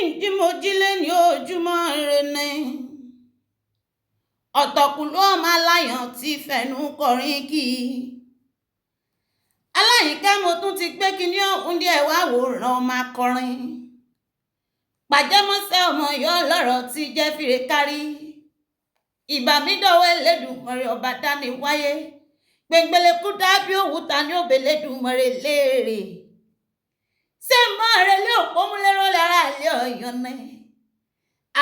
Ìjíǹjí mo jí léni ojúmọ́ ire ni. Ọ̀tọ̀kùlú ọmọ aláyàn ti fẹnu kọrin kì í. Aláyìnká mo tún ti gbé kinní ọ̀hún díẹ̀ wá wòran ọmọ akọrin. Pàjẹ́mọ́sẹ́ ọmọ yọ lọ́rọ̀ tí jẹ́ fìrè kárí. Ìbà mi dọ̀wọ́ Elédùmarè ọba dání wáyé. Gbẹ̀ngbẹ̀lẹ̀kú dábí òwú ta ní òbèlédùmarè léèrè. Ṣé mọ́ rẹ lé òpómúléró lára ilé Ọ̀yọ́ ni?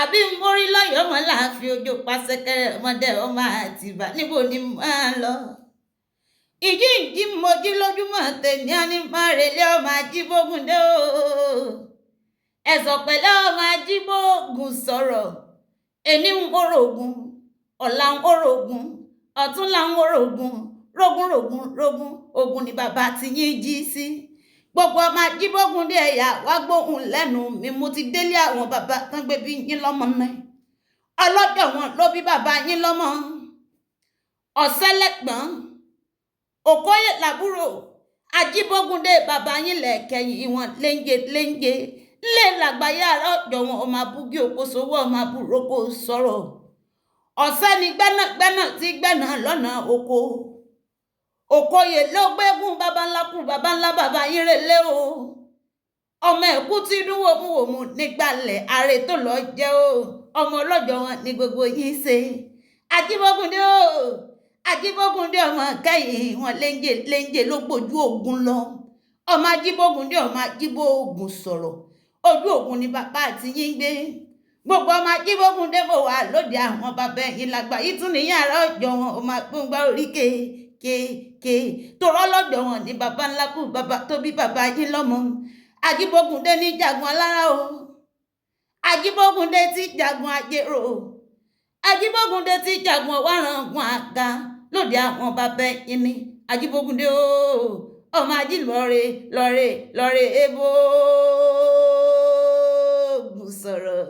Àbí ń borí lọ́yọ̀ọ́ mọ́ láàfin ojú pàṣẹkẹrẹ ọmọdé ọmọ Àtìbà níbo ni máa lọ? Ìjíǹjí mo jí lójúmọ́ tèmi á ní má relé ọmọ Ajíbógun dé o. Ẹ̀sọ̀ pẹ̀lẹ́ ọmọ Ajíbógun sọ̀rọ̀. Èní ń wórogun, ọ̀la ń wórogun, ọ̀túnla ń wórogun, rógún rógún rógún, ogun ni bàbá ti yín jí sí. Gbogbo ọmọ Ajíbógun dé ẹ̀yà wá gbóhùn lẹ́nu mi, mo ti délé àwọn bàbá tán gbé bí yín lọ́mọ náà. Ọlọ́jọ́ wọn ló bí bàbá yín lọ́mọ. Ọ̀sẹ́lẹ̀gbọ́n, Òkóyè làbúrò, Ajíbógun dé bàbá yín lẹ̀kẹyìn wọn léńjé léńjé. Ńlẹ̀ làgbáyé ará ọ̀jọ̀ wọn ọmọ abúgí òkóṣowó ọmọ abúrókò sọ̀rọ̀. Ọ̀sẹ́ ni gbẹ́nàgbẹ́nà tí gbẹ́nà lọ́nà oko. Òkóyè ló gbégún baba ńlá kú baba ńlá baba yín relé o. Ọmọ ẹ̀kú tí dún wòmúwòmú nígbàlẹ̀ ààrẹ tó lọ jẹ́ o. Ọmọ ọlọ́jọ́ wọn ni gbogbo yín ṣe. Ajíbógun dé o. Ajíbógun dé ọmọ kẹ́yìn wọn léńjé léńjé ló gbójú ogun lọ. Ọmọ Ajíbógun dé ọmọ Ajíbógun sọ̀rọ̀. Ojú ogun ni bàbá àti yín gbé. Gbogbo ọmọ Ajíbógun dé mo wà lóde àwọn bàbá ẹ̀yìn làgbà yìí tún níyàn ará ọjọ́ wọn ọmọ agbóngbá orí ké ké ké. Torọ́ lọ́jọ́ wọn ni bàbá ńlá kú bàbá tó bí bàbá yín lọ́mọ. Ajíbógun dé ní jagun alára o. Ajíbógun dé tí jagun ajérò. Ajíbógun dé tí jagun ọ̀wárangún àga lóde àwọn bàbá ẹ̀yìn ni. Ajíbógun dé o. Ọmọ ají lọ́re lọ́re lọ́re ebóògùn sọ̀rọ̀.